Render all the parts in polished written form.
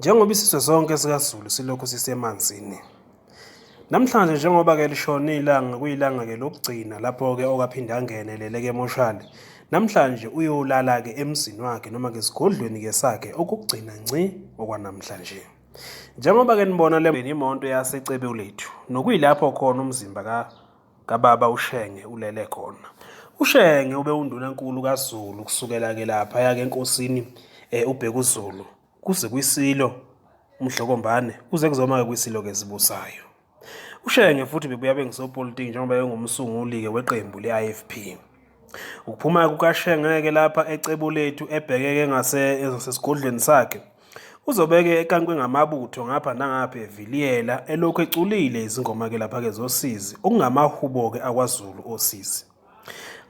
Njengoba isizwe sonke sikaZulu silokhu sisemanzini. Namhlanje njengoba-ke lishone ilanga kuyilanga-ke lokugcina lapho-ke okaphinde angenelele-ke emoshali. Namhlanje uyolala-ke emzini wakhe noma-ke esigodlweni-ke sakhe okokugcina ngci okwanamhlanje. Njengoba-ke nibona le imoto yaseCebelethu nokuyilapho khona umzimba ka kababa uShenge ulele khona. UShenge ube undunankulu kaZulu kusukela-ke laphaya-ke enkosini uBhekuzulu kuze kwisilo uMdlokombane kuze kuzoma-ke kwisilo-ke esibusayo. UShenge futhi bebuya bengisopolitiki njengoba engumsunguli-ke weqembu le-IFP. Ukuphuma kukaShenge-ke lapha eCebolethu ebhekeke ngasesigodlweni sakhe uzobeke ekankwe ngamabutho ngapha nangapha eviliyela elokhu eculile izingoma-ke lapha-ke zosizi okungamahubo-ke akwaZulu osizi.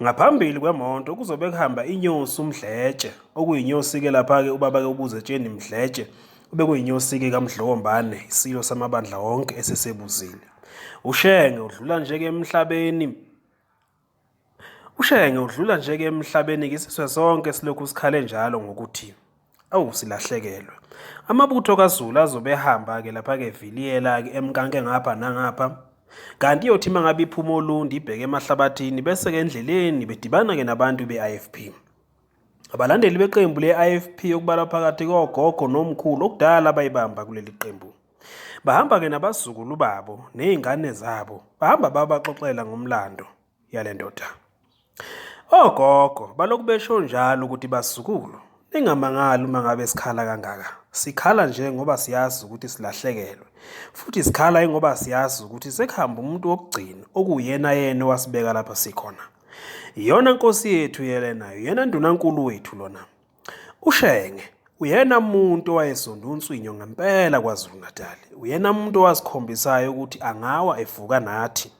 Ngaphambili kwemonto kuzobe kuhamba inyosi uMdletshe okuyinyosi-ke lapha-ke ubaba-ke uBuzetsheni Mdletshe obekuyinyosi-ke kaMdlokombane isilo samabandla wonke esesebuzile. UShenge udlula nje-ke emhlabeni UShenge udlula nje-ke emhlabeni-ke isizwe sonke silokhu sikhale njalo ngokuthi awu silahlekelwe. Amabutho kaZulu azobe ehamba-ke lapha-ke eviliyela-ke emnkanke ngapha nangapha. Kanti iyothi uma ngabe iphuma oLundi ibheke eMahlabathini bese-ke endleleni bedibana-ke nabantu be-IFP. Abalandeli beqembu le-IFP okubalwa phakathi kogogo nomkhulu okudala bayibamba kuleli qembu. Bahamba-ke nabazukulu babo ney'ngane zabo, bahamba babaxoxela ngomlando yale ndoda. Ogogo balokhu besho njalo ukuthi bazukulu ningamangali uma ngabe sikhala kangaka. Sikhala nje ngoba siyazi ukuthi silahlekelwe. Futhi sikhala ingoba siyazi ukuthi sekuhamba umuntu wokugcina okuwuyena yena owasibeka lapha sikhona. Iyona nkosi yethu yelena, uyena ndunankulu wethu lona. UShenge uyena muntu owayesonda unswinyo ngempela KwaZulu-Natal. Uyena muntu owazikhombisayo ukuthi angawa evuka nathi.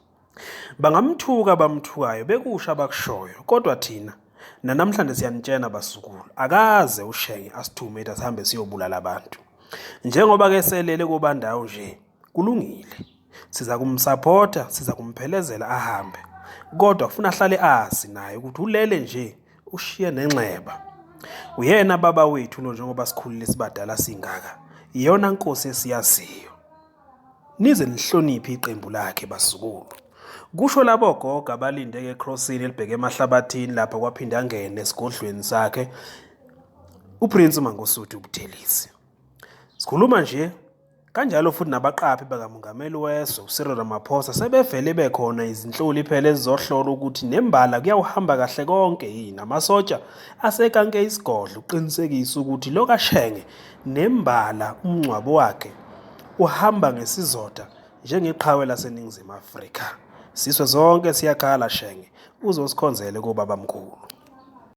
Bangamthuka abamthukayo bekusho abakushoyo kodwa thina nanamhlanje siyanitshena basukulu akaze uShenge asithume ethi asihambe siyobulala abantu. Njengoba ke selele kobandawo nje kulungile. Siza kumsapotha, siza kumphelezela ahambe. Kodwa kufuna ahlale azi naye ukuthi ulele nje ushiye nenxeba. Uyena baba wethu lo njengoba sikhulile sibadala singaka. Iyona nkosi esiyaziyo. Nize nihloniphe iqembu lakhe bazukulu. Kusho labo gogo abalinde ke ecrossini elibheke emahlabathini lapha kwaphinda angene esigodlweni sakhe uPrince Mangosuthu Buthelezi. Sikhuluma nje Kanjalo futhi nabaqaphi bakaMongameli wezwe uCyril Ramaphosa sebevele bekhona izinhloli phela ezizohlola ukuthi nembala kuyawuhamba kahle konke yini. Amasotsha asekanke isigodlo ukuqinisekisa ukuthi lo kaShenge nembala umngcwabo wakhe uhamba ngesizotha njengeqhawe laseNingizimu Afrika. Sizwe sonke siyakhala Shenge uzosikhonzele kobabamkhulu.